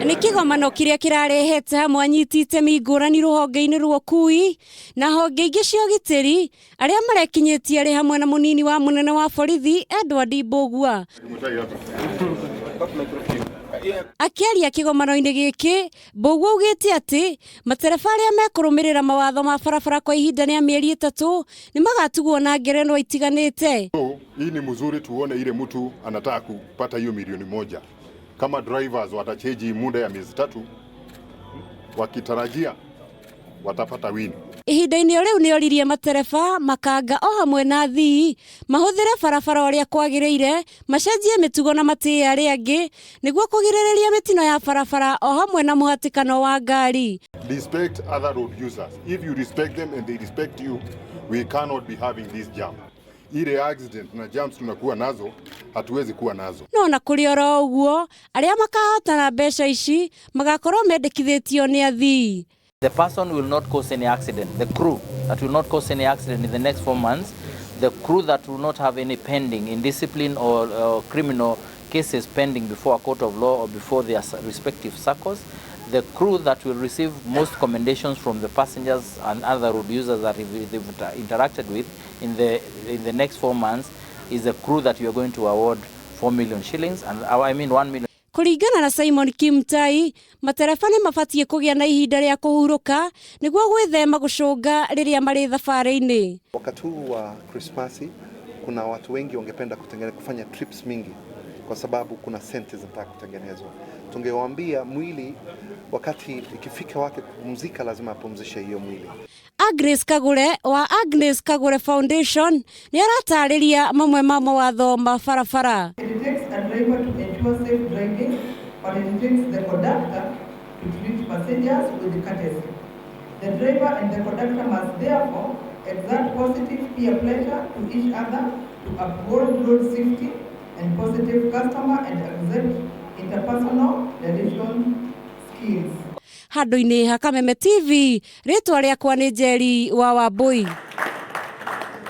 Nĩ kĩgomano kĩrĩa kĩrarehete hamwe anyiti itemi ngũrani rũhonge-inĩ rwa ũkui na honge ingĩ cia ũgitĩri arĩa marekinyĩtie arĩ hamwe na mũnini wa mũnene wa borithi Edward Mbũgua. Akĩaria kĩgomano-inĩ gĩkĩ, Mbũgua augĩte atĩ matereba arĩa mekũrũmĩrĩra mawatho ma barabara kwa ihinda rĩa mĩeri 3 nĩ magatugwo na ngerenwa itiganĩte. So, hii ni mzuri tuone ile mtu anataka kupata hiyo milioni 1. Kama drivers watacheji muda ya miezi 3 wakitarajia watapata win. Ihinda-inĩ o rĩu nĩ oririe matereba, makanga o hamwe na athii mahũthĩre barabara ũrĩa kwagĩrĩire, macenjie mĩtugo na matĩe arĩa angĩ nĩguo kũgirĩrĩria mĩtino ya barabara o hamwe na mũhatĩkano wa ngari. Respect other road users. If you respect them and they respect you, we cannot be having this jam. Ile accident na jams tunakuwa nazo, hatuwezi kuwa nazo. No na kũrĩ oro ũguo, arĩa makahotana mbeca ici magakorwo mendekithĩtio nĩ athii. The person will not cause any accident. The crew that will not cause any accident in the next 4 months, the crew that will not have any pending indiscipline or criminal cases pending before a court of law or before their respective circles, the crew that will receive most commendations from the passengers and other road users that they've interacted with in the next 4 months is the crew that we are going to award 4 million shillings, and I mean 1 million. Kũringana na Simon Kimtai, matereba nĩ mabatiĩ kũgĩa na ihinda rĩa kũhurũka nĩguo gwĩthema gũcũnga rĩrĩa marĩ thabarĩ-inĩ. Wakati huu wa Krismasi kuna watu wengi wangependa kufanya trips mingi kwa sababu kuna senti zinataka kutengenezwa. Tungewaambia mwili wakati ikifika wake kupumzika, lazima apumzishe hiyo mwili. Agnes Kagure wa Agnes Kagure Foundation nĩ aratarĩria mamwe ma mawatho ma barabara. It takes a driver to ensure safe driving, but it takes the conductor to treat passengers with courtesy. The driver and the conductor must therefore exert positive peer pressure to each other to uphold road safety and positive customer and accept interpersonal relation skills. Handũ-inĩ ha Kameme TV, rĩtwa rĩakwa nĩ Njeri wa Wambui.